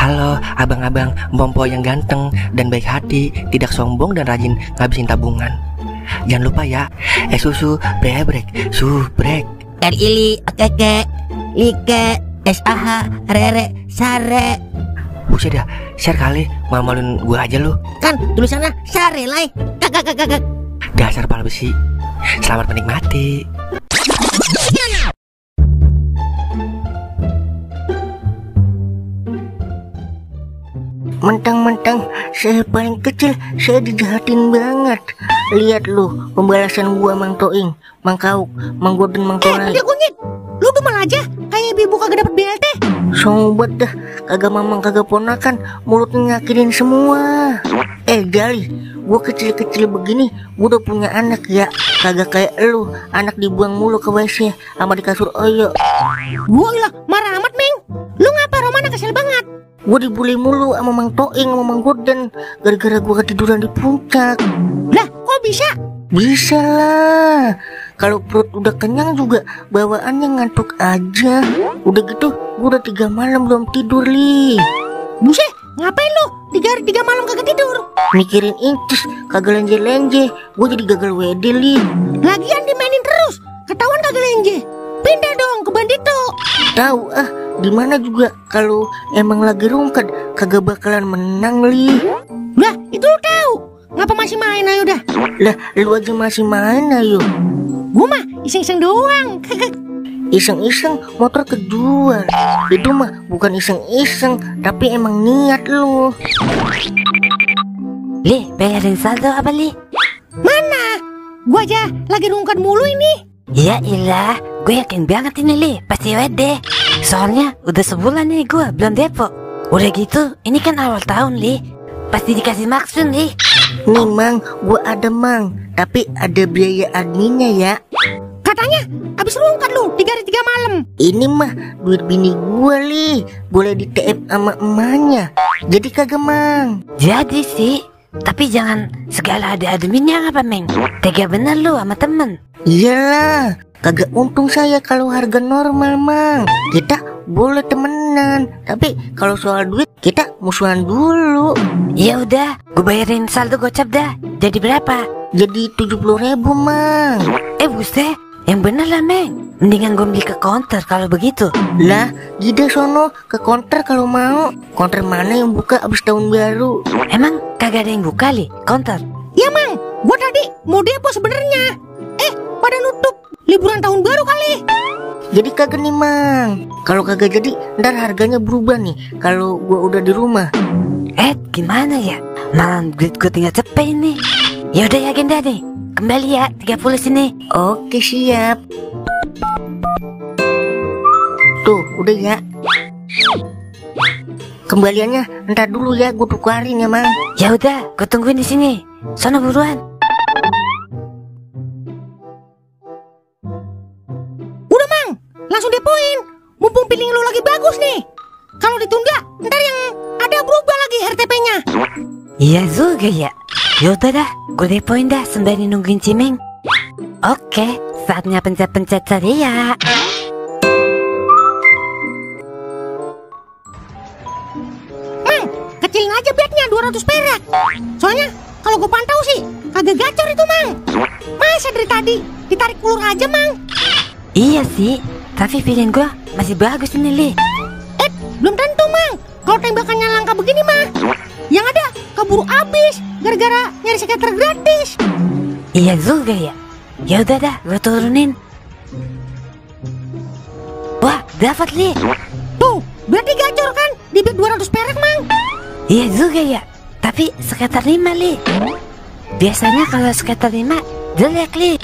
Halo abang-abang Bompo yang ganteng dan baik hati, tidak sombong dan rajin ngabisin tabungan. Jangan lupa ya, susu brebrek, subrek. Ili, okeke, like, SAH, rere, sare. Buset dah, share kali, malu-maluin gue aja lu. Kan tulisannya sare lai. Kakak. Dasar pala besi. Selamat menikmati. Mentang-mentang saya paling kecil, saya dijahatin banget. Lihat lu pembalasan gua Mang Toing, Mang Kauk, Mang Gorden, Mang Tolai. Dia kunyit. Lu demen aja kayak ibu kagak dapet BLT. Sobat dah, kagak mamang kagak ponakan, mulutnya nyakinin semua. Jali, gua kecil-kecil begini, gua udah punya anak ya. Kagak kayak lu, anak dibuang mulu ke WC sama di kasur oyo. Gua ilah marah amat, Meng. Lu ngapa Romana kesel banget? Gue dibully mulu sama Mang Toing sama Mang Gorden gara-gara gue ketiduran di puncak. Lah kok bisa? Bisa lah. Kalau perut udah kenyang juga bawaannya ngantuk aja. Udah gitu gue udah 3 malam belum tidur li. Buset, ngapain lu 3 malam kagak tidur? Mikirin incis, kagak lenje-lenje. Gue jadi gagal WD li. Lagian dimainin terus, ketahuan kagak lenje. Pindah dong ke Bandito. Tahu di mana juga kalau emang lagi rungkat kagak bakalan menang li. Lah itu lu tahu. Ngapa masih main ayo dah? Lah lu aja masih main ayo. Gua mah iseng-iseng doang. Iseng-iseng motor kejual. Itu mah bukan iseng-iseng, tapi emang niat lu. Li, bayarin saldo apa Li? Mana? Gua aja lagi rungkat mulu ini. Ya ilah, gue yakin banget ini Li, pasti WD. Soalnya udah sebulan nih gue belum depo. Udah gitu, ini kan awal tahun Li, pasti dikasih maksud Li. Nih Mang, gue ada Mang, tapi ada biaya adminnya ya. Katanya abis rungkat lu 3 hari 3 malam. Ini mah duit bini gue Li, boleh di TF sama emaknya. Jadi kagak Mang? Jadi sih, tapi jangan segala ada adminnya apa Meng. Tega bener lu sama temen. Iyalah, kagak untung saya kalau harga normal Mang. Kita boleh temenan, tapi kalau soal duit kita musuhan dulu. Ya udah, gue bayarin saldo gocap dah. Jadi berapa? Jadi 70.000 Mang. Buset, yang bener lah Meng. Mendingan gue beli ke counter kalau begitu. Lah, gida sono ke counter kalau mau. Counter mana yang buka abis tahun baru? Emang kagak ada yang buka Li, counter? Ya Mang, gua tadi mau depo sebenarnya. Pada nutup liburan tahun baru kali. Jadi kagak nih Mang. Kalau kagak jadi ntar harganya berubah nih kalau gua udah di rumah. Gimana ya? Malam duit gue tinggal cepet ini. Ya udah ya agenda nih. Kembali ya 30 sini. Oke siap. Tuh udah ya. Kembaliannya ntar dulu ya, gue tukarin ya Mang. Ya udah, gue tungguin di sini. Sono buruan. Langsung depoin, mumpung pilih lu lagi bagus nih. Kalau ditunda, ntar yang ada berubah lagi RTP-nya. Iya juga ya. Yaudah dah, gue depoin dah sembari nungguin Cimeng. Oke, saatnya pencet-pencet ceria. Mang, kecilin aja bednya 200 perak. Soalnya kalau gue pantau sih kagak gacor itu Mang. Masa dari tadi ditarik ulur aja Mang. Iya sih, tapi feeling gue masih bagus ini Li. Belum tentu Mang. Kalau tembakannya langka begini mah, yang ada keburu abis gara-gara nyari skater gratis. Iya juga ya. Ya udah dah, gue turunin. Wah, dapat Li. Tuh, berarti gacor kan di bet 200 perak Mang. Iya juga ya. Tapi skater 5 Li. Biasanya kalau skater 5 jelek Li.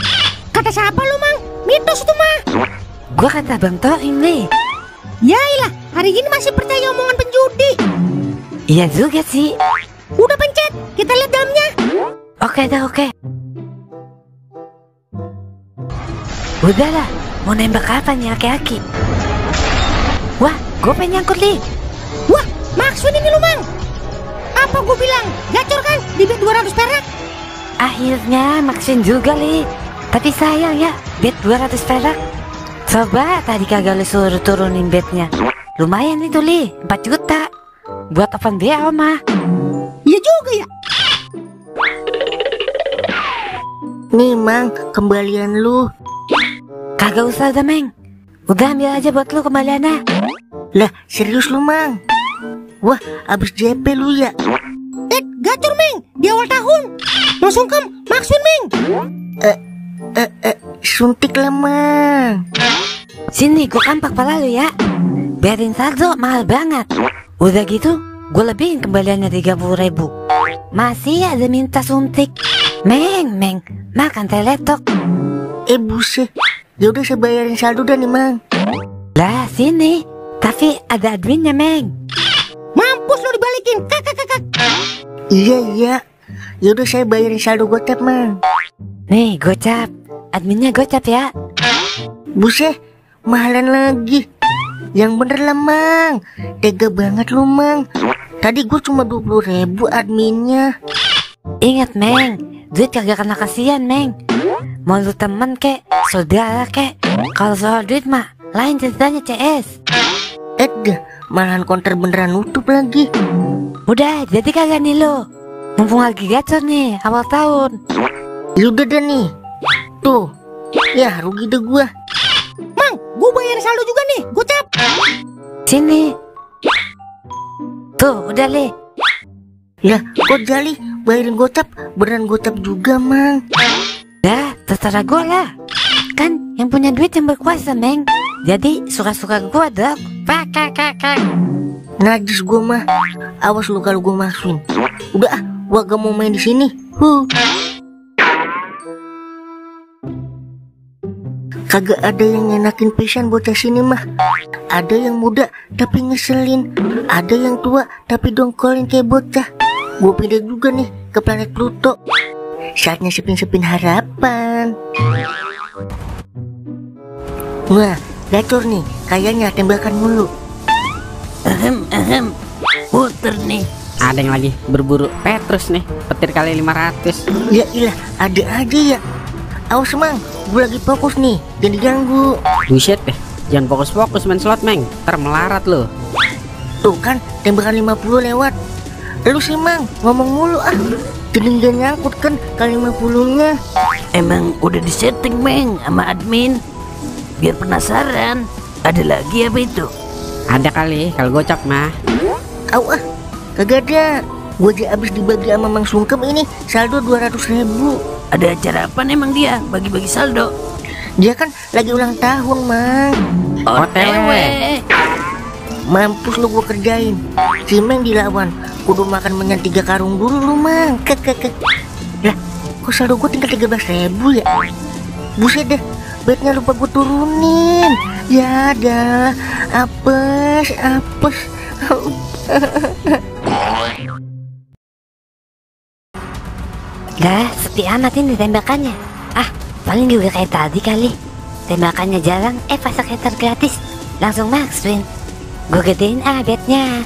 Kata siapa lu Mang? Mitos itu mah. Gua kata Bang Toing Li. Yailah, hari ini masih percaya omongan penjudi. Iya juga sih. Udah pencet, kita lihat dalamnya. Oke dah, oke. Udahlah, mau nembak apa nih aki-aki? Wah, gue pengen nyangkut Li. Wah, maksud ini lu Mang. Apa gue bilang, gacor kan di bet 200 perak? Akhirnya maksin juga Li. Tapi sayang ya, bet 200 perak. Coba tadi kagak lu suruh turunin betnya. Lumayan itu Li, 4 juta. buat apaan BO mah? Iya juga ya. Nih Mang, kembalian lu. Kagak usah dah Meng, udah ambil aja buat lu kembaliannya. Lah serius lu Mang? Wah abis JP lu ya? Gacor Meng, di awal tahun. Langsung maksud Meng. Suntik lah Mang. Sini gue kampak pala lu ya. Biarin saldo mahal banget. Udah gitu gue lebihin kembaliannya 30.000. Masih ada minta suntik. Meng, makan teletok. Buset. Yaudah saya bayarin saldo dah nih Mang. Lah sini, tapi ada adminnya Meng. Mampus lo dibalikin. Kakak. Iya. Yaudah saya bayarin saldo gocap Mang. Nih gocap, adminnya gocap ya. Buset, mahalan lagi. Yang bener lah Mang. Tega banget lu Mang. Tadi gue cuma 20.000 adminnya. Ingat Meng, duit kagak kena kasihan Meng. Mau lu temen kek, saudara kek. Kalau soal duit mah lain ceritanya CS. Malahan konter beneran nutup lagi. Udah jadi kagak nih lo? Mumpung lagi gacor nih awal tahun. Yaudah dah nih. Tuh. Ya rugi deh gua. Mang, gue bayarin saldo juga nih. Gocap. Sini. Tuh udah le. Lah kok Jali bayarin gocap? Beneran gocap juga Mang. Dah terserah gue lah. Kan yang punya duit yang berkuasa Meng. Jadi suka-suka gue dong. Kakak. Najis gua mah. Awas lu kalau gua masukin. Udah gua gak mau main di sini. Kagak ada yang ngenakin pisan bocah sini mah. Ada yang muda tapi ngeselin. Ada yang tua tapi dongkolin kayak bocah. Gua pindah juga nih ke planet Pluto. Saatnya sepin-sepin harapan. Wah, gacor nih. Kayaknya tembakan mulu. Puter nih. Ada yang lagi berburu Petrus nih, petir kali 500. Ya ilah, ada aja ya. Awas Mang, gue lagi fokus nih, jangan diganggu. Buset deh, jangan fokus-fokus main slot Meng, ntar melarat lo. Tuh kan, tembakan 50 lewat. Lu sih Mang, ngomong mulu ah. Jadi gak nyangkut kan kali 50-nya. Emang udah disetting Meng sama admin. Biar penasaran, ada lagi apa itu? Ada kali, kalau gocap mah. Au ah, kagak ada. Gue aja abis dibagi sama Mang Sungkem ini saldo 200.000. Ada acara apa emang dia bagi-bagi saldo? Dia kan lagi ulang tahun Mang. OTW. Mampus lu gue kerjain. Si Meng dilawan. Kudu makan menyan 3 karung dulu lu Mang. Lah, kok saldo gue tinggal 13.000 ya? Buset deh, bednya lupa gue turunin. Ya dah, apes. Lah sepi amat ini tembakannya. Ah paling juga kayak tadi kali. Tembakannya jarang, pasang hater gratis. Langsung max win. Gue gedein bednya.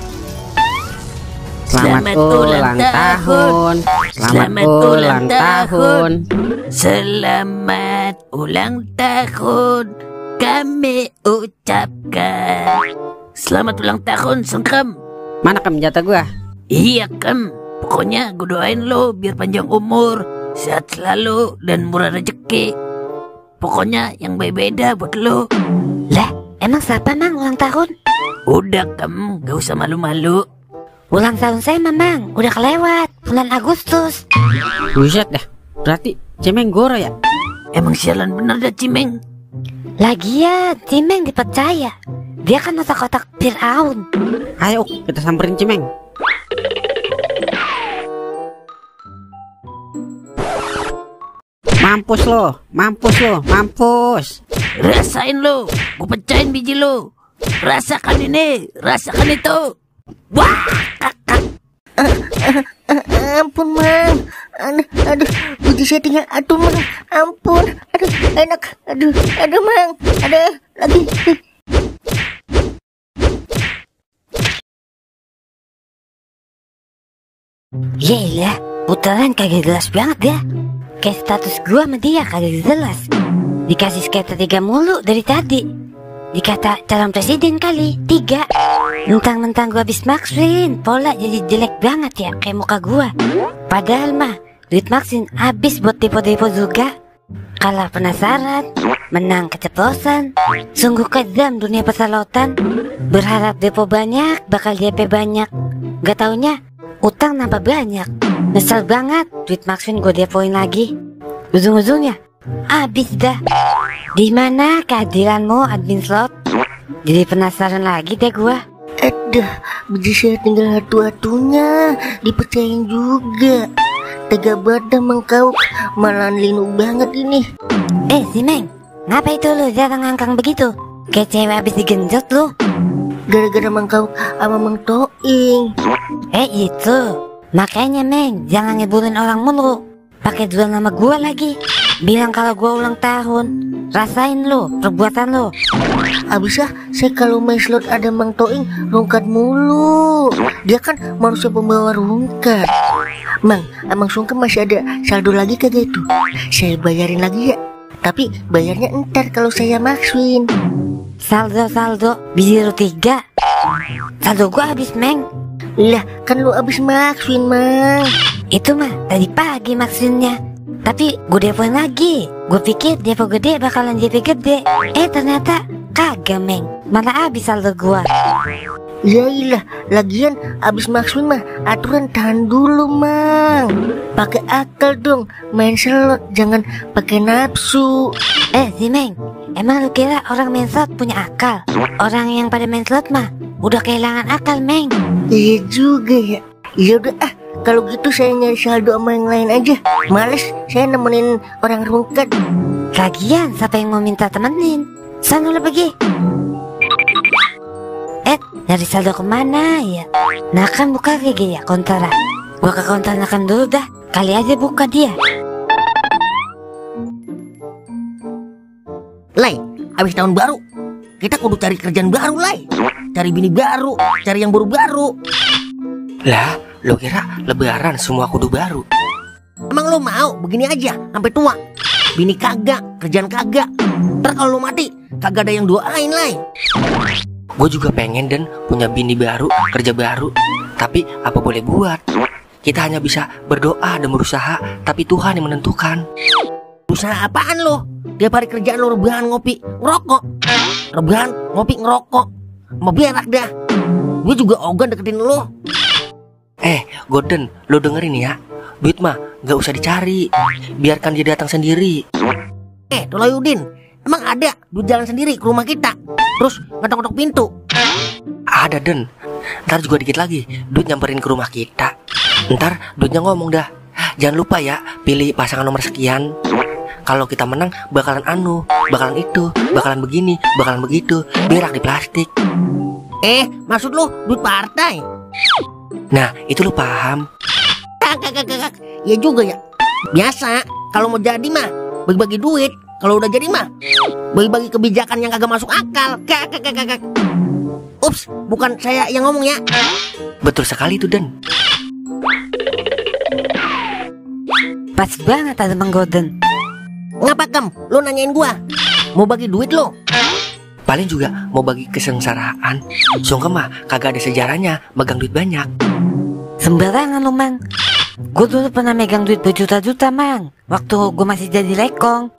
Selamat ulang tahun. Selamat ulang tahun. Selamat ulang tahun kami ucapkan. Selamat ulang tahun Sungkem. Mana Kem jatah gua? Iya Kem, pokoknya gue doain lo biar panjang umur, sehat selalu dan murah rezeki. Pokoknya yang beda buat lo. Lah emang siapa Mang ulang tahun? Udah Kem, gak usah malu-malu. Ulang tahun saya Mamang udah kelewat bulan Agustus. Buset dah, berarti Cimeng goro ya? Emang sialan bener dah Cimeng. Lagian Cimeng dipercaya. Dia kan otak-otak Fir'aun. Ayo kita samperin Cimeng. Mampus lo, mampus. Rasain lo, gue pecahin biji lo. Rasakan ini, rasakan itu. Wah, Ampun Mang. Aduh, biji saya tinggal atuh Mang. Ampun, aduh, enak. Aduh Mang, aduh, lagi. Yelah, putaran kagak jelas banget ya. Kayak status gua sama dia kagak jelas. Dikasih skater 3 mulu dari tadi. dikata calon presiden kali. 3. Mentang-mentang gue habis maksin, pola jadi jelek banget ya kayak muka gue. Padahal mah duit maksin habis buat depo-depo juga. Kalah penasaran, menang keceplosan. Sungguh kejam dunia persalotan. Berharap depo banyak, bakal DP banyak. Gak taunya utang nambah banyak. Nyesel banget, duit maksin gue depoin lagi. Ujung-ujungnya habis dah. Di mana keadilanmu admin slot? Jadi penasaran lagi deh gue. Aduh, biji saya tinggal hatu-hatunya, dipercayain juga. Tega banget mengkau, malah linu banget ini. Si Meng, ngapa itu lu jarang ngangkang begitu? Kayak cewek habis digenjot lu. Gara-gara mengkau sama Mang Toing. Itu makanya Meng, jangan ngibulin orang mulu. Pakai jual nama gua lagi. Bilang kalau gua ulang tahun. Rasain lu perbuatan lu. Abisah saya kalau main slot ada Mang Toing rungkat mulu. Dia kan manusia pembawa rungkat. Mang, Amang Sungkem masih ada saldo lagi kagak itu? Saya bayarin lagi ya. Tapi bayarnya entar kalau saya maksuin. Saldo biji 3. Saldo gua habis Meng. Lah kan lu abis maksuin Mang. Itu mah tadi pagi maksuinnya. Tapi gue depoin lagi. Gue pikir depo gede bakalan JP gede. Ternyata kagak Meng. Malah habis saldo gua. Ya ilah, lagian abis maksuin mah aturan tahan dulu Mang. Pakai akal dong, main slot jangan pakai nafsu. Si Meng, emang lu kira orang main slot punya akal? Orang yang pada main slot mah udah kehilangan akal Meng. Iya juga ya. Ya udah kalau gitu saya nyari saldo sama yang lain aja. Males saya nemenin orang rungkat. Lagian siapa yang mau minta temenin? Sana lu pergi. Nyari saldo kemana ya? Nah kan buka kayak gini ya kontara. Gua ke konter Nakan dulu dah. Kali aja buka dia. Lai, habis tahun baru kita kudu cari kerjaan baru Lai. Cari bini baru, cari yang baru-baru. Lah, lo kira lebaran semua kudu baru? Emang lo mau begini aja sampai tua? Bini kagak, kerjaan kagak. Ntar kalau lo mati kagak ada yang doain Lai. Gue juga pengen dan punya bini baru, kerja baru. Tapi apa boleh buat? Kita hanya bisa berdoa dan berusaha, tapi Tuhan yang menentukan. Usaha apaan lo? Tiap hari kerjaan lo rebahan ngopi, ngerokok. Rebahan ngopi, ngerokok. Mau berak dah. Gue juga ogah deketin lo. Gordon, lo dengerin ya. Duit mah gak usah dicari. Biarkan dia datang sendiri. Toloyudin, emang ada duit jalan sendiri ke rumah kita? Terus ngetok-ngetok pintu. Ada Den. Ntar juga dikit lagi duit nyamperin ke rumah kita. Ntar duitnya ngomong dah. Jangan lupa ya, pilih pasangan nomor sekian. Kalau kita menang bakalan bakalan itu, bakalan begini, bakalan begitu. Berak di plastik. Maksud lu duit partai? Nah itu lu paham. Kak. Ya juga ya. Biasa kalau mau jadi mah bagi-bagi duit. Kalau udah jadi mah bagi-bagi kebijakan yang kagak masuk akal. Kak. Ups, bukan saya yang ngomong ya. Betul sekali tuh Den. Pas banget ada Mang Gordon. Ngapa Kem? Lu nanyain gua? Mau bagi duit lo? Paling juga mau bagi kesengsaraan. Sungkem mah kagak ada sejarahnya megang duit banyak. Sembarangan lu Mang. Gue dulu pernah megang duit berjuta-juta Mang. Waktu gue masih jadi lekong.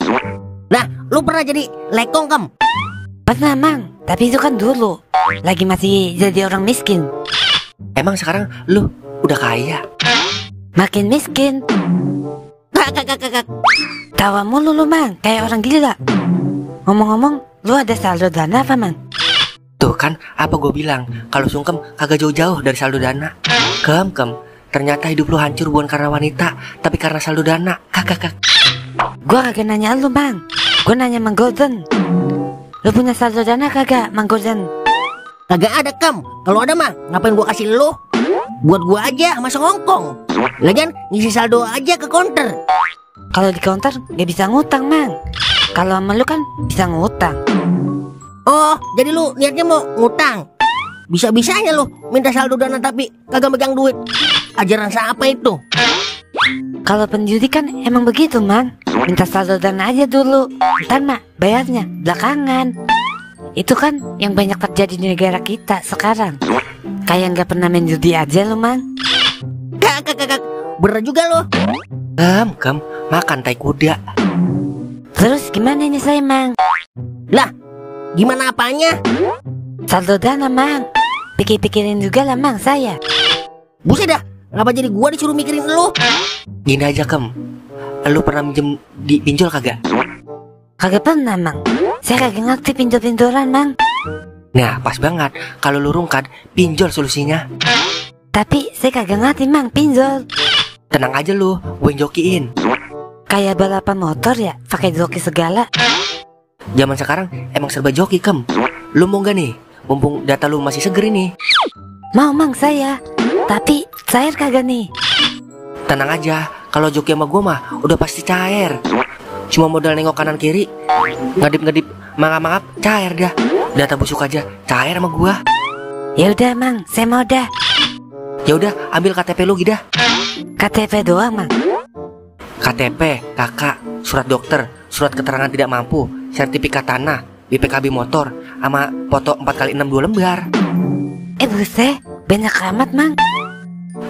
Nah, lu pernah jadi lekong Kem? Pernah Mang, tapi itu kan dulu. Lagi masih jadi orang miskin. Emang sekarang lu udah kaya? Makin miskin. Kak. Tawa mulu lu Mang, kayak orang gila. Ngomong-ngomong, lu ada saldo dana apa Mang? Tuh kan apa gue bilang, kalau Sungkem kagak jauh-jauh dari saldo dana. Kem, ternyata hidup lu hancur bukan karena wanita, tapi karena saldo dana. Kak. Gue kagak nanya lu Mang, gue nanya Mang Gordon. Lu punya saldo dana kagak Mang Gordon? Kagak ada Kem. Kalau ada mah ngapain gua kasih lu? Buat gua aja masa ngongkong. Lagian ngisi saldo aja ke konter. Kalau di counter gak bisa ngutang Mang. Kalau sama lu kan bisa ngutang. Oh, jadi lu niatnya mau ngutang? Bisa-bisanya lu minta saldo dana tapi kagak megang duit. Ajaran siapa itu? Kalau pendidikan emang begitu Mang. Minta saldo dana aja dulu, ntar mah bayarnya belakangan. Itu kan yang banyak terjadi di negara kita sekarang. Kayak nggak pernah main judi aja lo, Mang. Kak, bener juga lo. Kem, makan tai kuda. Terus gimana ini saya, Mang? Lah, gimana apanya? Saldo dana, Mang. Pikir-pikirin juga lah, Mang, saya. Buset dah, ngapa jadi gua disuruh mikirin lo? Gini aja Kem, lu pernah minjem di pinjol kagak? Kagak pernah, Mang. Saya kagak ngerti pinjol-pinjolan, Mang. Nah pas banget, kalau lu rungkat, pinjol solusinya. Tapi saya kagak ngerti, Mang, pinjol. Tenang aja lu, gue yang jokiin. Kayak balapan motor ya, pakai joki segala. Zaman sekarang emang serba joki Kem. Lu mau gak nih, mumpung data lu masih seger ini? Mau, Mang, saya. Tapi cair kagak nih? Tenang aja, kalau joki sama gue mah udah pasti cair. Cuma modal nengok kanan kiri, ngedip-ngedip, mangap-mangap, cair dah. Data busuk aja, cair sama gue. Ya udah, Mang, saya mau dah. Ya udah, ambil KTP lu Gidah. KTP doang, Mang. KTP, kakak, surat dokter, surat keterangan tidak mampu, sertifikat tanah, BPKB motor, sama foto 4x6 2 lembar. Buset, banyak amat, Mang.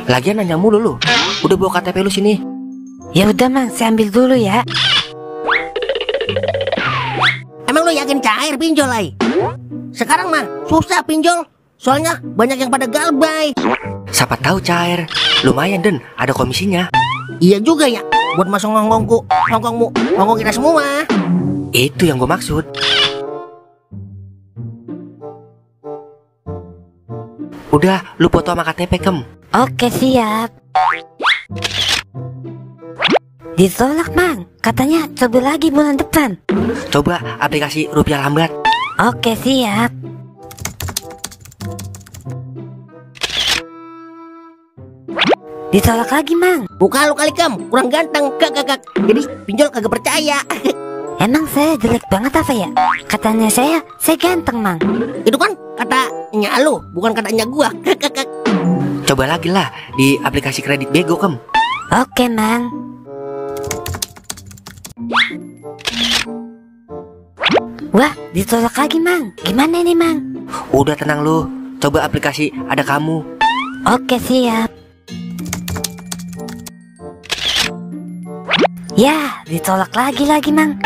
Lagian nanya mulu lu, udah bawa KTP lu sini. Ya udah, Mang, saya ambil dulu ya. Emang lo yakin cair pinjol, Ay? Sekarang mah susah pinjol, soalnya banyak yang pada galbay. Siapa tahu cair, lumayan Den, ada komisinya. Iya juga ya, buat masuk hongkongku, hongkong kita semua. Itu yang gue maksud. Udah, lu foto sama KTP Kem. Oke, siap. Ditolak, Mang. Katanya coba lagi bulan depan. Coba aplikasi rupiah lambat. Oke, siap. Ditolak lagi, Mang. Muka lu kali Kem, kurang ganteng, kak. Jadi pinjol kagak percaya. Emang saya jelek banget apa ya? Katanya saya ganteng, Mang. Itu kan katanya lu, bukan katanya gua, kak. Coba lagi lah di aplikasi kredit Bego Kem. Oke, Mang. Wah, ditolak lagi, Mang. Gimana ini, Mang? Udah tenang lu, coba aplikasi ada kamu. Oke, siap. Ya, ditolak lagi, Mang.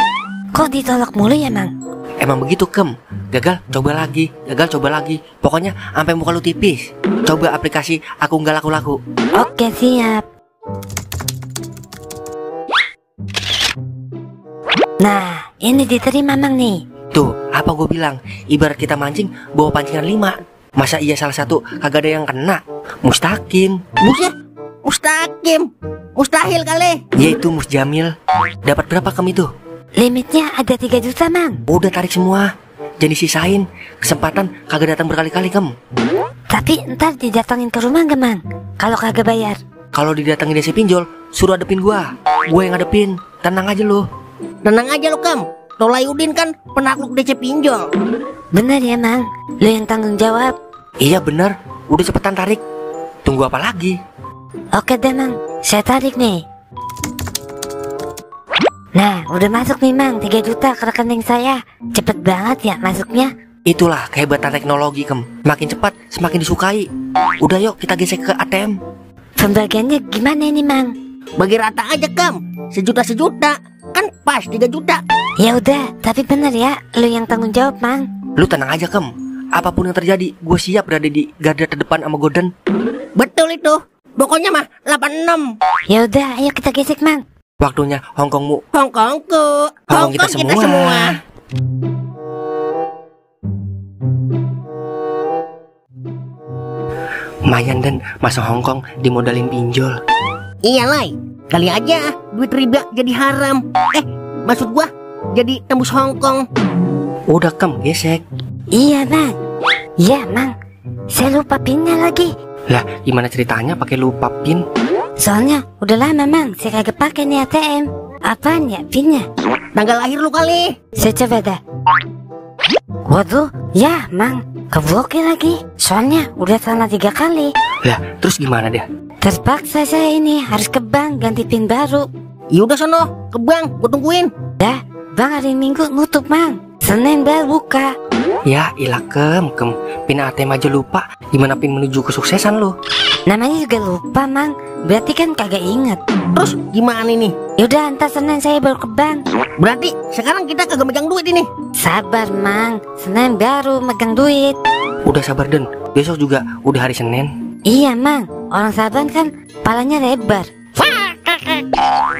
Kok ditolak mulu ya, Mang? Emang begitu Kem, gagal coba lagi, pokoknya sampai muka lu tipis. Coba aplikasi aku nggak laku-laku. Oke, siap. Nah, ini diterima, Mang nih. Tuh, apa gue bilang, ibarat kita mancing bawa pancingan 5. Masa iya salah satu kagak ada yang kena? Mustaqim. Buset, mustaqim, mustahil kali. Yaitu Musjamil. Dapat berapa Kem itu? Limitnya ada 3 juta, Mang. Udah tarik semua, jangan disisain. Kesempatan kagak datang berkali-kali Kem. Tapi ntar didatangin ke rumah gak, Mang? Kalau kagak bayar. Kalau didatangin desa pinjol, suruh hadepin gua yang ngadepin. Tenang aja lu. Tenang aja lu Kem, Tolayudin kan penakluk DC pinjol. Bener ya, Mang? Lu yang tanggung jawab. Iya bener, udah cepetan tarik. Tunggu apa lagi? Oke deh, Mang, saya tarik nih. Nah, udah masuk nih, Mang, 3 juta ke rekening saya. Cepet banget ya masuknya. Itulah kehebatan teknologi Kem. Makin cepat semakin disukai. Udah yuk kita gesek ke ATM. Pembagiannya gimana ini, Mang? Bagi rata aja Kem, sejuta, kan pas 3 juta. Ya udah, tapi bener ya, lu yang tanggung jawab, Mang. Lu tenang aja Kem, apapun yang terjadi, gue siap berada di garda terdepan sama Golden. Betul itu, pokoknya mah 86. Ya udah, ayo kita gesek, Mang. Waktunya Hongkongmu. Hongkongku, Hongkong kita semua. Lumayan Dan, masuk Hongkong dimodalin pinjol. Iya Lai, kali aja duit riba jadi haram. Maksud gua jadi tembus Hongkong. Udah Kem, gesek. Iya, Mang. Iya, Mang. Saya lupa pinnya lagi. Lah, gimana ceritanya pakai lupa pin? Soalnya udah lama, Mang, saya kagak pakai nih ATM. Apaan ya pinnya? Tanggal lahir lu kali. Saya coba dah. Waduh, ya, Mang, keblokir lagi. Soalnya udah salah 3 kali. Lah, terus gimana dia? Terpaksa saya ini harus ke bank ganti pin baru. Yaudah sono, ke bank, gua tungguin. Dah, bank hari Minggu nutup, Mang. Senin baru buka. Ya ilah Kem, pin ATM aja lupa. Gimana pin menuju kesuksesan lu? Namanya juga lupa, Mang. Berarti kan kagak inget. Terus gimana nih? Yaudah, ntar Senin saya baru ke bank. Berarti sekarang kita kagak megang duit ini. Sabar, Mang. Senin baru megang duit. Udah sabar Den, besok juga udah hari Senin. Iya, Mang. Orang saban kan palanya lebar.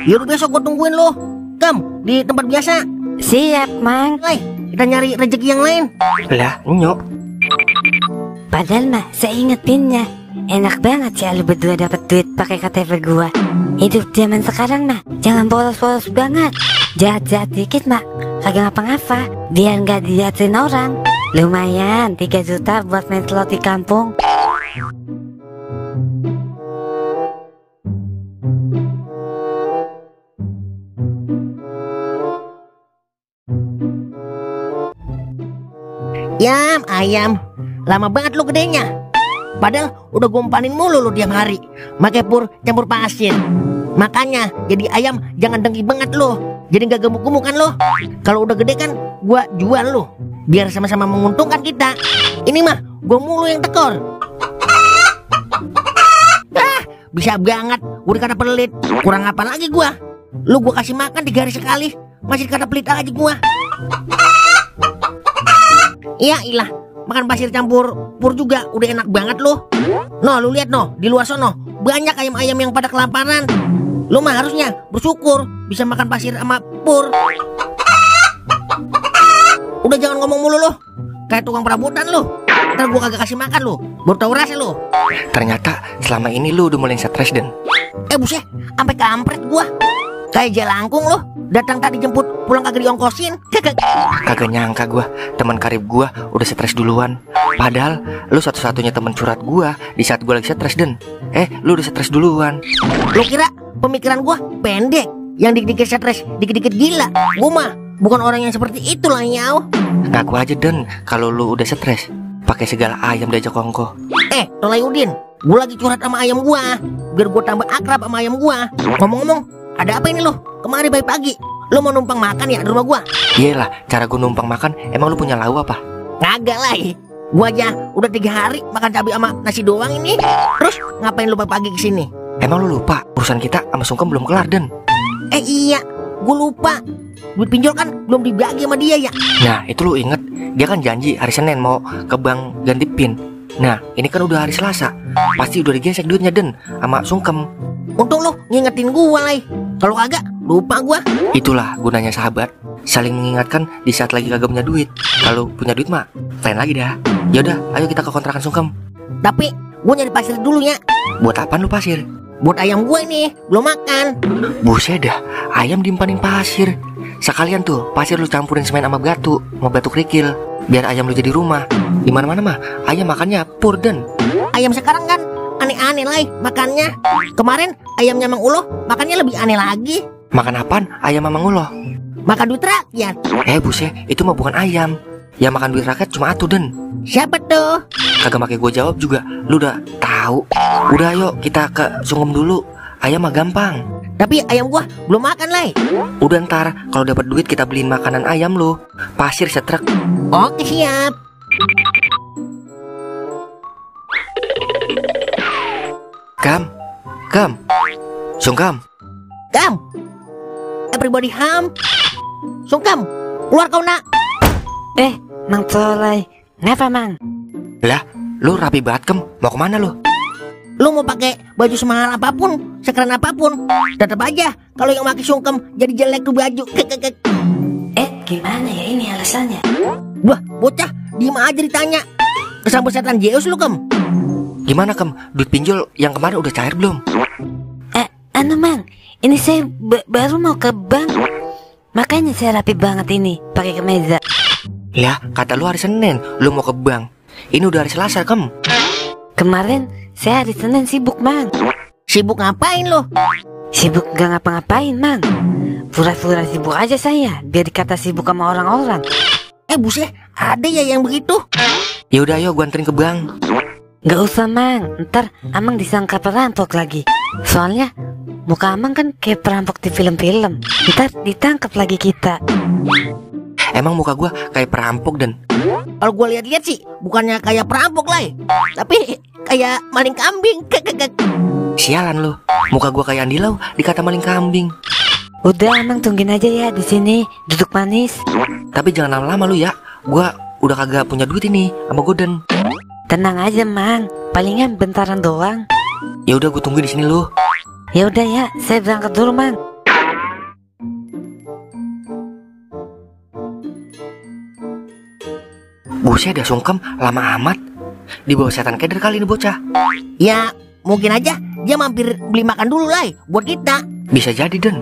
Yaudah besok gue tungguin lo, Kem, di tempat biasa. Siap, Mang. Hai, kita nyari rezeki yang lain. Lah, nyok. Padahal mah saya inget pinnya. Enak banget sih lu berdua dapat duit pakai KTP gua. Hidup zaman sekarang mah jangan bolos-bolos banget. Jahat-jahat dikit mah kagak ngapa-ngapa, biar nggak diliatin orang. Lumayan 3 juta buat main slot di kampung. Yam, ayam, lama banget lu gedenya. Padahal udah gue umpanin mulu lu tiap hari. Make pur campur pasir. Makanya jadi ayam jangan dengki banget lu. Jadi gak gemuk-gemuk kan lu. Kalau udah gede kan gue jual lu, biar sama-sama menguntungkan kita. Ini mah gue mulu yang tekor. Bisa banget, gue dikata pelit. Kurang apa lagi gue? Lu gue kasih makan 3 hari sekali, masih dikata pelit aja gue. Iya ilah, makan pasir campur pur juga udah enak banget loh. No, lu lihat no, di luar sono banyak ayam-ayam yang pada kelaparan. Lu mah harusnya bersyukur bisa makan pasir sama pur. Udah jangan ngomong mulu lo, kayak tukang perabotan lo. Ntar gua kagak kasih makan lo, baru tau rasa lo. Ternyata selama ini lu udah mulai stres Den. Buset, sampai kampret gua. Kayak jalangkung lo, datang tadi jemput, pulang kagak diongkosin. Kagak nyangka gua, teman karib gua udah stres duluan. Padahal lu satu-satunya teman curhat gua di saat gua lagi stres Den. Lu udah stres duluan. Lu kira pemikiran gua pendek, yang dikit-dikit stres, dikit-dikit gila? Gua mah bukan orang yang seperti itu lah nyau. Ngaku aja Den, kalau lu udah stres, pakai segala ayam diajak kongko. Tolayudin, gua lagi curhat sama ayam gua, biar gua tambah akrab sama ayam gua. Ngomong-ngomong, ada apa ini lo? Kemari pagi-pagi lo mau numpang makan ya di rumah gua? Iyalah, cara gua numpang makan, emang lu punya lau apa? Kagak lah. Gua aja udah 3 hari makan cabai sama nasi doang ini. Terus ngapain lu pagi kesini? Emang lu lupa urusan kita sama Sungkem belum kelar Den? Iya, gua lupa. Duit pinjol kan belum dibagi sama dia ya. Nah itu lu inget, dia kan janji hari Senin mau ke bank ganti pin. Nah ini kan udah hari Selasa, pasti udah digesek duitnya Den sama Sungkem. Untung lu ngingetin gua lah. Kalau kagak lupa gua. Itulah gunanya sahabat, saling mengingatkan di saat lagi kagak punya duit. Kalau punya duit mah lain lagi dah. Yaudah, ayo kita ke kontrakan Sungkem. Tapi gua nyari pasir dulu ya. Buat apaan lu pasir? Buat ayam gua ini, belum makan. Buset dah, ayam dimpanin pasir. Sekalian tuh pasir lu campurin semen sama batu, mau batu kerikil, biar ayam lu jadi rumah. Di mana-mana mah ayam makannya pur Den. Ayam sekarang kan aneh-aneh lah makannya. Kemarin ayamnya Mang Ulo makannya lebih aneh lagi. Makan apaan ayam Mamang Ulo? Makan duit rakyat. Buset, itu mah bukan ayam. Yang makan duit rakyat cuma atu Den. Siapa tuh? Kagak pakai gua jawab juga, lu udah tahu. Udah ayo kita ke Sungkem dulu. Ayam mah gampang. Tapi ayam gua belum makan lah. Udah ntar kalau dapat duit kita beliin makanan ayam lu. Pasir setrek. Oke siap. Kam, Sungkem. Kam, everybody ham. Sungkem, keluar kau nak. Mang Soleh, ngapa Mang? Lah, lu rapi banget Kem. Mau kemana lu? Lu mau pakai baju semahal apapun, sekeren apapun, tetap aja kalau yang pakai Sungkem jadi jelek tuh baju. Gimana ya ini alasannya? Wah, bocah, diem aja ditanya. Kesambet setan Zeus lu Kem. Gimana Kem? Duit pinjol yang kemarin udah cair belum? Mang, ini saya baru mau ke bank. Makanya saya rapi banget ini, pakai kemeja. Lah, kata lu hari Senin, lu mau ke bank. Ini udah hari Selasa Kem. Kemarin saya hari Senin sibuk Mang. Sibuk ngapain lo? Sibuk gak ngapa-ngapain Mang. Pura-pura sibuk aja saya, biar dikata sibuk sama orang-orang. Buset, ada ya yang begitu? Ya udah ayo gua anterin ke bank. Gak usah Mang, ntar Amang disangka perampok lagi. Soalnya muka Amang kan kayak perampok di film-film. Ntar ditangkap lagi kita. Emang muka gua kayak perampok Den? Kalau gue lihat-lihat sih bukannya kayak perampok lah, tapi kayak maling kambing. Sialan lu, muka gua kayak Andi Lau dikata maling kambing. Udah Mang, tungguin aja ya di sini, duduk manis. Tapi jangan lama-lama lu ya, gua udah kagak punya duit ini sama Goden. Tenang aja Mang, palingan bentaran doang. Ya udah gua tunggu di sini lu. Ya udah ya, saya berangkat dulu Mang. Buset dah sungkem, lama amat. Di bawah setan keder kali ini bocah. Ya mungkin aja dia mampir beli makan dulu lah buat kita. Bisa jadi Den.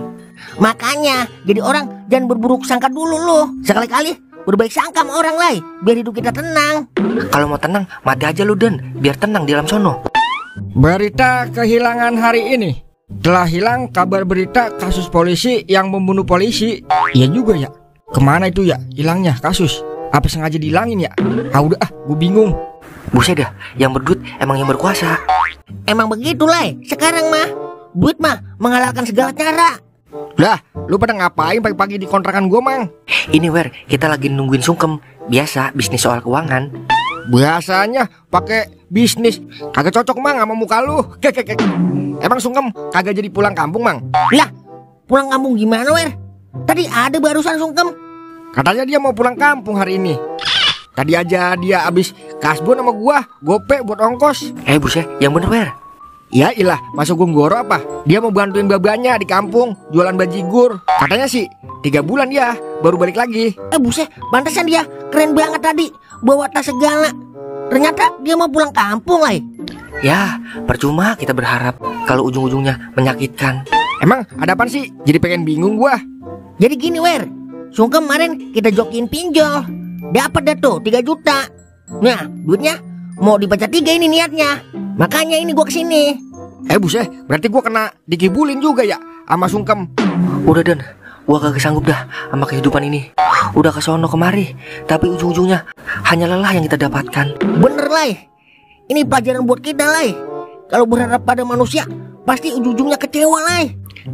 Makanya jadi orang jangan berburuk sangka dulu loh. Sekali-kali berbaik sangka sama orang lah, biar hidup kita tenang. Kalau mau tenang, mati aja lu Den, biar tenang di alam sono. Berita kehilangan hari ini. Telah hilang kabar berita kasus polisi yang membunuh polisi. Iya juga ya. Kemana itu ya hilangnya kasus? Apa sengaja dihilangin ya? Udah gue bingung. Buset dah, yang berduit emang yang berkuasa. Emang begitu lah. Sekarang mah duit mah menghalalkan segala cara. Lah, lu pada ngapain pagi-pagi di kontrakan gue Mang? Ini Wer, kita lagi nungguin sungkem. Biasa bisnis soal keuangan. Biasanya pakai bisnis kagak cocok Mang sama muka lu. Emang sungkem kagak jadi pulang kampung Mang? Lah, pulang kampung gimana Wer? Tadi ada barusan sungkem. Katanya dia mau pulang kampung hari ini. Tadi aja dia abis kasbon sama gua, gope buat ongkos. Buset, yang bener Wer. Ya ilah, masuk gunggoro apa? Dia mau bantuin babanya di kampung jualan bajigur. Katanya sih 3 bulan dia baru balik lagi. Buset, pantesan dia keren banget tadi, bawa tas segala. Ternyata dia mau pulang kampung lah. Ya, percuma kita berharap kalau ujung-ujungnya menyakitkan. Emang ada apaan sih? Jadi pengen bingung gua. Jadi gini Wer, sungkem kemarin kita jokin pinjol. Dapat dah tuh 3 juta. Nah, duitnya mau dibaca 3 ini niatnya. Makanya ini gua kesini. Buset, berarti gua kena dikibulin juga ya sama sungkem. Udah Den, gua kagak sanggup dah sama kehidupan ini. Udah kesono kemari, tapi ujung-ujungnya hanya lelah yang kita dapatkan. Bener lah. Ini pelajaran buat kita lah. Kalau berharap pada manusia, pasti ujung-ujungnya kecewa lah.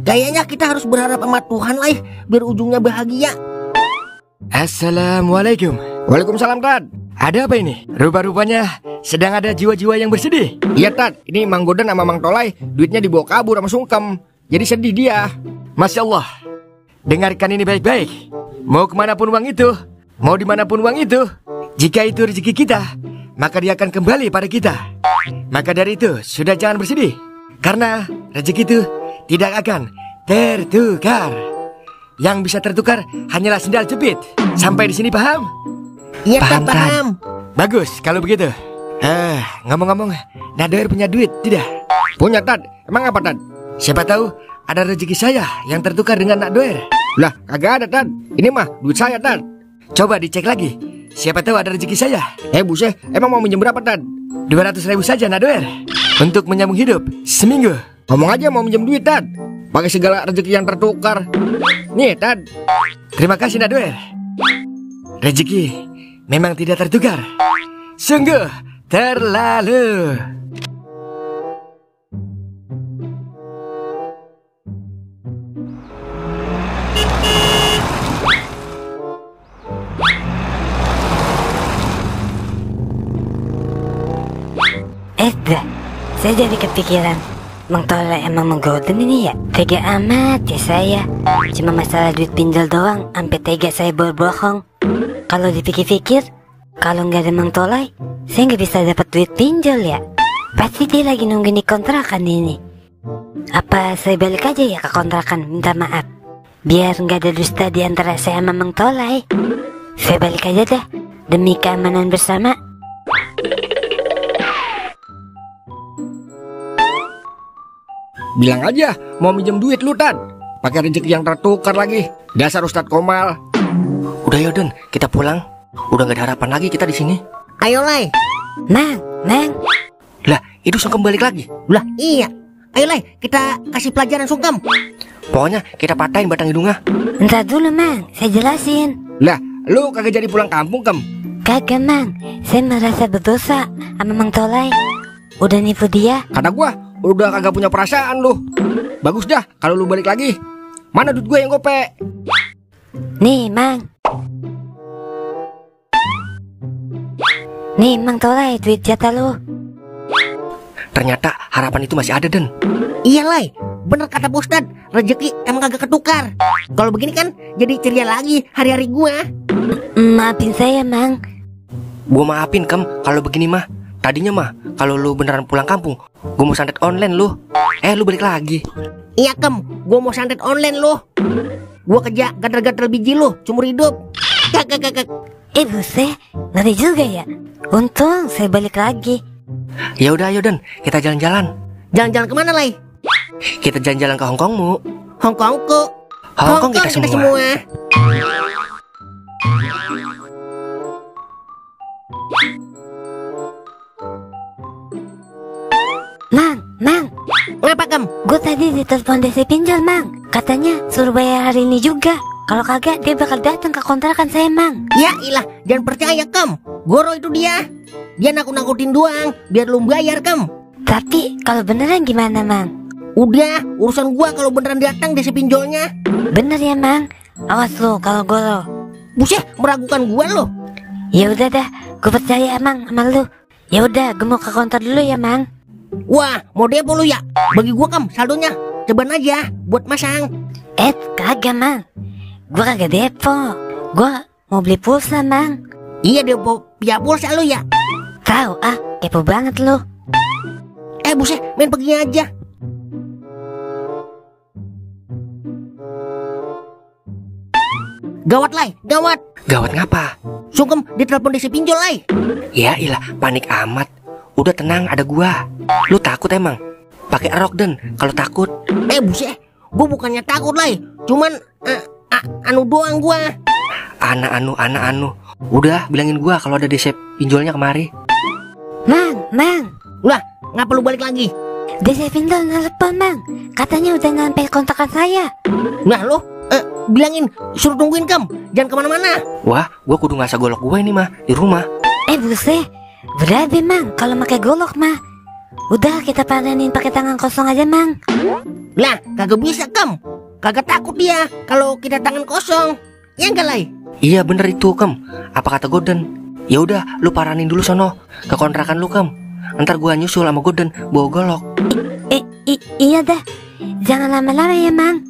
Kayaknya kita harus berharap sama Tuhan lah, biar ujungnya bahagia. Assalamualaikum. Waalaikumsalam Tad. Ada apa ini? Rupa-rupanya sedang ada jiwa-jiwa yang bersedih. Iya Tad, ini Mang Goden sama Mang Tolai duitnya dibawa kabur sama sungkem. Jadi sedih dia. Masya Allah. Dengarkan ini baik-baik. Mau kemanapun uang itu, mau dimanapun uang itu, jika itu rezeki kita, maka dia akan kembali pada kita. Maka dari itu sudah jangan bersedih, karena rezeki itu tidak akan tertukar. Yang bisa tertukar hanyalah sendal jepit. Sampai di sini paham? Iya Paham, Tad. paham. Bagus kalau begitu. Ngomong-ngomong, Nadoer punya duit tidak? Punya Tad. Emang apa Tad? Siapa tahu ada rezeki saya yang tertukar dengan Nadoer. Lah kagak ada Tad. Ini mah duit saya Tad. Coba dicek lagi. Siapa tahu ada rezeki saya. Buset, emang mau minjem berapa Tad? 200.000 saja Nadoer, untuk menyambung hidup seminggu. Ngomong aja mau minjem duit Tad, pakai segala rezeki yang tertukar. Nih Tad, terima kasih Nadoer. Rezeki memang tidak tertukar. Sungguh terlalu. Saya jadi kepikiran, Mang Tolai emang menggoden ini ya? Tega amat ya saya. Cuma masalah duit pinjol doang, sampai tega saya berbohong. Kalau dipikir-pikir, kalau nggak ada Mang Tolai, saya nggak bisa dapat duit pinjol ya. Pasti dia lagi nungguin di kontrakan ini. Apa saya balik aja ya ke kontrakan minta maaf, biar nggak ada dusta di antara saya sama Mang Tolai. Saya balik aja dah, demi keamanan bersama. Bilang aja mau minjem duit lu Tad, pakai rezeki yang tertukar lagi. Dasar Ustadz Komal. Udah ya Den, kita pulang. Udah gak ada harapan lagi kita di sini. Ayo Lai. Mang. Lah, itu sungkem balik lagi. Lah iya. Ayo Lai, kita kasih pelajaran sungkem. Pokoknya kita patahin batang hidungnya. Entar dulu Mang, saya jelasin. Lah, lu kagak jadi pulang kampung Kem? Kagak Mang, saya merasa berdosa sama Mang Tolai. Udah nipu dia. Kata gua, udah kagak punya perasaan lu. Bagus dah kalau lu balik lagi. Mana duit gue yang gope? Nih Mang. Nih Mang Tolai, duit jatah lu. Ternyata harapan itu masih ada, Den. Iya, Lai. Bener kata Pak Ustadz, rezeki emang kagak ketukar. Kalau begini kan jadi ceria lagi hari-hari gua. Maafin saya, Mang. Gua maafin, Kem, kalau begini mah. Tadinya mah, kalau lu beneran pulang kampung, gua mau santet online lu. Lu balik lagi. Iya, Kem, gua mau santet online lu. Gua kerja gatel-gatel biji lu, seumur hidup. Kak. Buset, ngeri juga ya. Untung saya balik lagi. Ya udah, ayo Den, kita jalan-jalan. Jalan-jalan kemana, Lai? Kita jalan-jalan ke Hongkong, Mu. Hongkongku. Hongkong kita semua. Mang, Ngapa, Kem? gue tadi ditelepon DC Pinjol, Mang. Katanya suruh bayar hari ini juga. Kalau kagak dia bakal datang ke kontrakan saya, Mang. Ya ilah, jangan percaya, Kem. Goro itu dia. Dia nakut-nakutin doang, biar lu bayar, Kem. Tapi kalau beneran gimana, Mang? Udah, urusan gua kalau beneran datang desi pinjolnya. Bener ya, Mang. Awas lo kalau golo. Buset, meragukan gua lo. Ya udah dah, gue percaya, Mang, sama lu. Ya udah, gue mau ke kantor dulu ya, Mang. Wah, mau depo lu ya? Bagi gua, Kem, saldonya. Ceban aja buat masang. Kagak, Mang. Gue kagak depo. Gue mau beli pulsa, Mang. Iya, depo pihak pulsa lu ya. Tahu kepo banget lu. Buset, main pergi aja. Gawat, Lai, gawat. Gawat ngapa? Sungkem ditelepon desi pinjol, Lai. Ya ilah, panik amat. Udah tenang, ada gua. Lu takut emang? Pakai rok, Den, kalau takut. Buset, gua bukannya takut, Lai. Cuman anu doang gua. Anak anu. Udah bilangin gua kalau ada DC pinjolnya kemari. Mang. Lah, ngapa lu balik lagi? DC Pinjol nelpon, Mang. Katanya udah nyampe kontrakan saya. Nah, lu bilangin suruh tungguin, Kem. Jangan kemana-mana. Wah, gua kudu ngasah golok gua ini mah di rumah. Buset. Berarti, Mang, kalau pakai golok mah udah kita panenin pakai tangan kosong aja, Mang. Lah, kagak bisa, Kem. Kagak takut dia kalau kita tangan kosong. Ya enggak, Lai? Iya bener itu, Kem. Apa kata Goden? Ya udah, lu paranin dulu sono ke kontrakan lu, Kem. Ntar gua nyusul sama Goden bawa golok. Iya dah. Jangan lama-lama ya, Mang.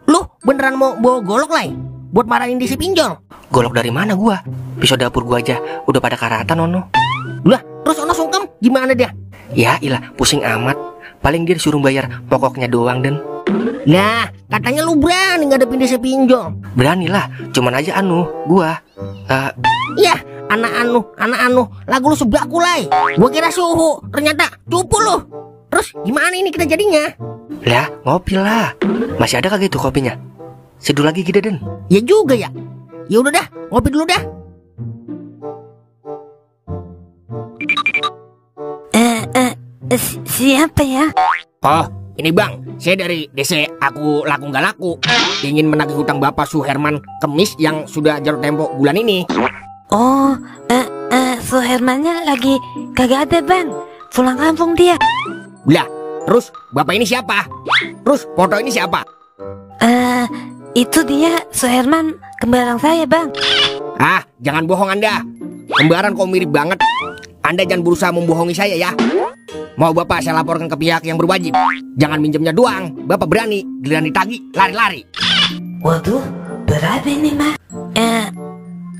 Lu beneran mau bawa golok, Lai? Buat marahin desi pinjol? Golok dari mana gua? Pisau dapur gua aja udah pada karatan, ono. Lah, terus ono sungkem gimana dia? Ya ilah, pusing amat. Paling dia disuruh bayar pokoknya doang, Den. Nah, katanya lu berani ngadepin desi pinjol. Beranilah, cuman aja gua. Ya, anak anu, lagu lu sebaku, Lai. Gua kira suhu, ternyata cupu lu. Terus gimana ini kita jadinya? Lah, ngopi lah. Masih ada kagak itu kopinya? Seduh lagi gitu, Den. Ya juga ya. Ya udah dah, ngopi dulu dah. Siapa ya? Oh, ini Bang, saya dari DC Aku Laku Nggak Laku. Ingin menagih hutang Bapak Suherman Kemis yang sudah jatuh tempo bulan ini. Oh, Suhermannya lagi kagak ada, Bang. Pulang kampung dia. Lah, terus Bapak ini siapa? Terus foto ini siapa? Itu dia Suherman, kembaran saya, Bang. Jangan bohong Anda. Kembaran kok mirip banget. Anda jangan berusaha membohongi saya ya. Mau Bapak saya laporkan ke pihak yang berwajib. Jangan minjemnya doang. Bapak berani, giliran ditagih, lari-lari. Waduh, berat ini, mah.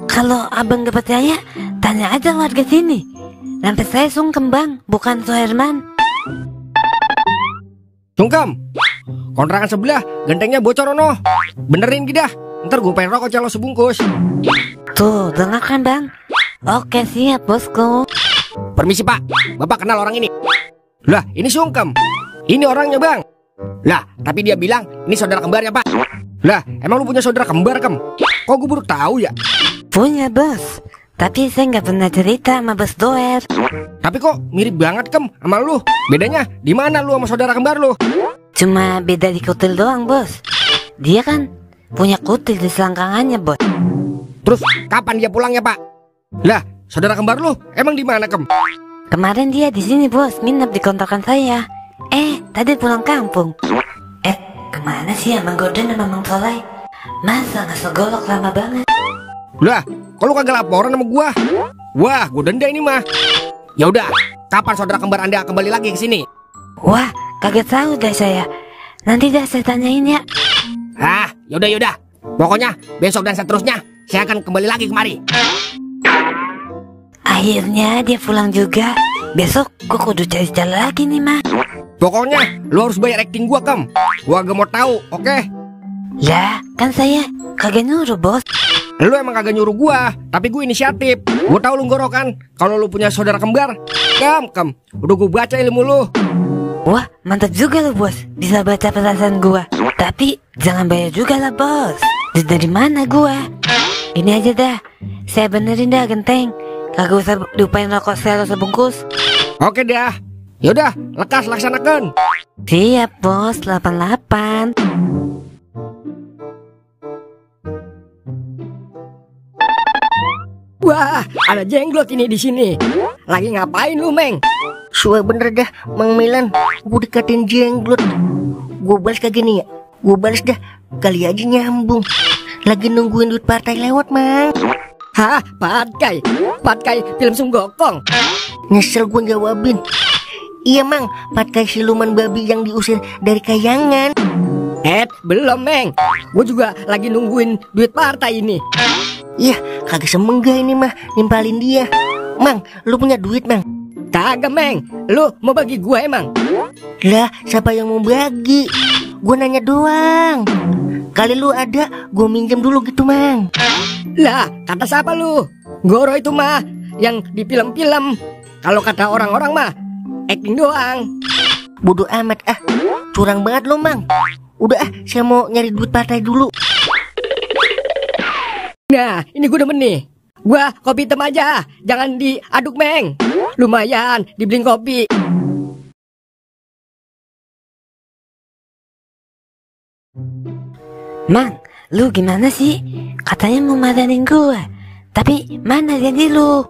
Kalau abang gak percaya, tanya aja warga sini. Sampai saya sungkem, Bang, bukan Suherman. Sungkem, kontrakan sebelah gentengnya bocor, ono. Benerin kita. Ntar gue pengen rokok calo sebungkus. Tuh, dengarkan, Bang. Oke, siap, bosku. Permisi Pak, Bapak kenal orang ini? Lah, ini Sungkem. Ini orangnya, Bang. Lah, tapi dia bilang ini saudara kembarnya Pak. Lah, emang lu punya saudara kembar, Kem? Kok gue baru tahu ya? Punya, Bos. Tapi saya nggak pernah cerita sama Bos Doer. Tapi kok mirip banget, Kem, sama lu. Bedanya di mana lu sama saudara kembar lu? Cuma beda di kutil doang, Bos. Dia kan punya kutil di selangkangannya, Bos. Terus kapan dia pulangnya Pak? Lah, saudara kembar lu emang di mana, Kem? Kemarin dia di sini, Bos, nginep di kontrakan saya. Tadi pulang kampung. Kemana sih ya Mang Goden sama Mang Tolai? Masa nggak segolok lama banget? Lah, kok lu kagak laporan sama gua? Wah, gue denda ini mah. Ya udah, kapan saudara kembar Anda kembali lagi ke sini? Wah, kaget tahu dah saya. Nanti dah saya tanyain ya. Hah, yaudah. Pokoknya besok dan seterusnya saya akan kembali lagi kemari. Akhirnya dia pulang juga. Besok gua kudu cari cara lagi nih, mah. Pokoknya lu harus bayar acting gua, Kem. Gua gak mau tahu, oke? Ya, kan saya kagak nyuruh, bos. Lu emang kagak nyuruh gua, tapi gua inisiatif. Gua tahu lu ngorok kan kalau lu punya saudara kembar. Kem. Udah gua baca ilmu lu. Wah, mantap juga lo, bos. Bisa baca perasaan gua. Tapi jangan bayar juga lah, bos. Dari mana gua? Ini aja dah. Saya benerin dah, genteng. Kagak usah lupain rokok saya sebungkus. Oke dah. Yaudah, lekas laksanakan. Siap, bos. 88. Wah, ada jenglot ini di sini. Lagi ngapain lu, Meng? Suwe bener dah, Mang Milan. Gue dikatain jenglot. Gue balas kagak nih ya? Gue balas dah, kali aja nyambung. Lagi nungguin duit partai lewat, Mang. Hah, patkai film Sunggokong. Nyesel gue jawabin. Iya, Mang, patkai siluman babi yang diusir dari kayangan. Belum, Meng. Gue juga lagi nungguin duit partai ini. Iya, kagak semenggah ini mah nimpalin dia. Mang, lu punya duit, Mang? Kagak, Meng. Lu mau bagi gue emang? Lah, siapa yang mau bagi? Gue nanya doang. Kali lu ada, gue minjem dulu gitu, Mang. Lah, kata siapa lu? Goro itu mah yang di film-film. Kalau kata orang-orang mah acting doang. Bodoh amat ah. Curang banget lo, Mang. Udah ah, saya mau nyari duit partai dulu. Nah, ini gue demen nih. Gua kopi hitam aja, jangan diaduk, Meng. Lumayan dibeliin kopi. Mang, lu gimana sih? Katanya mau madanin gua. Tapi mana jadi lu?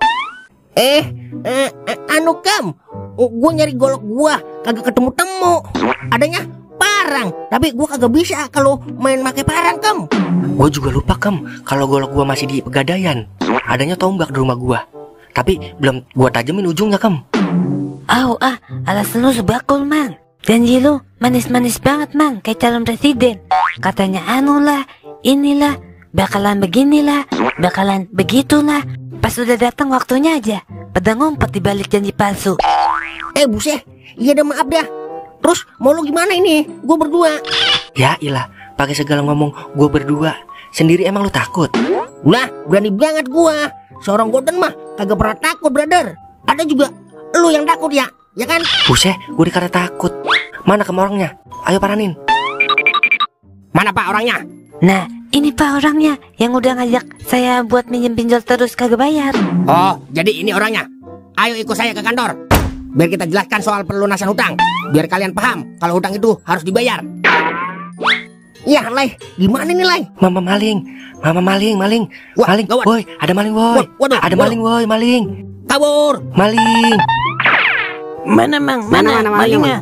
Anu, Kam. Gua nyari golok gua kagak ketemu-temu. Adanya parang, tapi gua kagak bisa kalau main pakai parang, Kam. Gue juga lupa, Kem, kalau golok gue masih di Pegadaian. Adanya tombak di rumah gue, tapi belum gue tajemin ujungnya, Kem. Alasan lu sebakul, Mang. Janji lu manis-manis banget, Mang, kayak calon presiden. Katanya anu lah, inilah, bakalan beginilah, bakalan begitulah. Pas udah datang waktunya aja, pada ngumpet di balik janji palsu. Buset, iya dah, maaf dah. Terus mau lu gimana ini? Gue berdua. Ya ilah, pakai segala ngomong gue berdua. Sendiri emang lu takut? Nah, berani banget gua. Seorang Golden mah kagak pernah takut, brother. Ada juga lu yang takut ya kan? Buset, gue dikata takut. Mana Kem orangnya? Ayo paranin. Mana Pak orangnya? Nah, ini Pak orangnya yang udah ngajak saya buat minjem pinjol terus kagak bayar. Oh, jadi ini orangnya. Ayo ikut saya ke kantor. Biar kita jelaskan soal pelunasan hutang. Biar kalian paham kalau hutang itu harus dibayar. Ya, Lai, gimana nih, Lai? Mama maling. Wah, Maling, gawat. woi, ada maling, woi. Waduh, Ada maling, woi, maling. Kabur. Maling. Mana, Mang? Mana malingnya?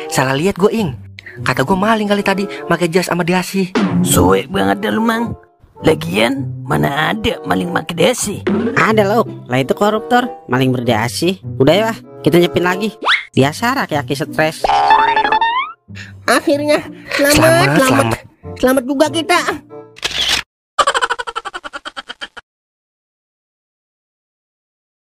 Salah lihat gue, Ing. Kata gue maling kali tadi, pakai jas sama dasi. Suwe banget dah lu, Mang. Lagian mana ada maling pakai dasi? Ada loh, lah itu koruptor, maling berdasi. Udah ya, kita nyepin lagi. Biasa rakyat stres. Akhirnya selamat juga kita.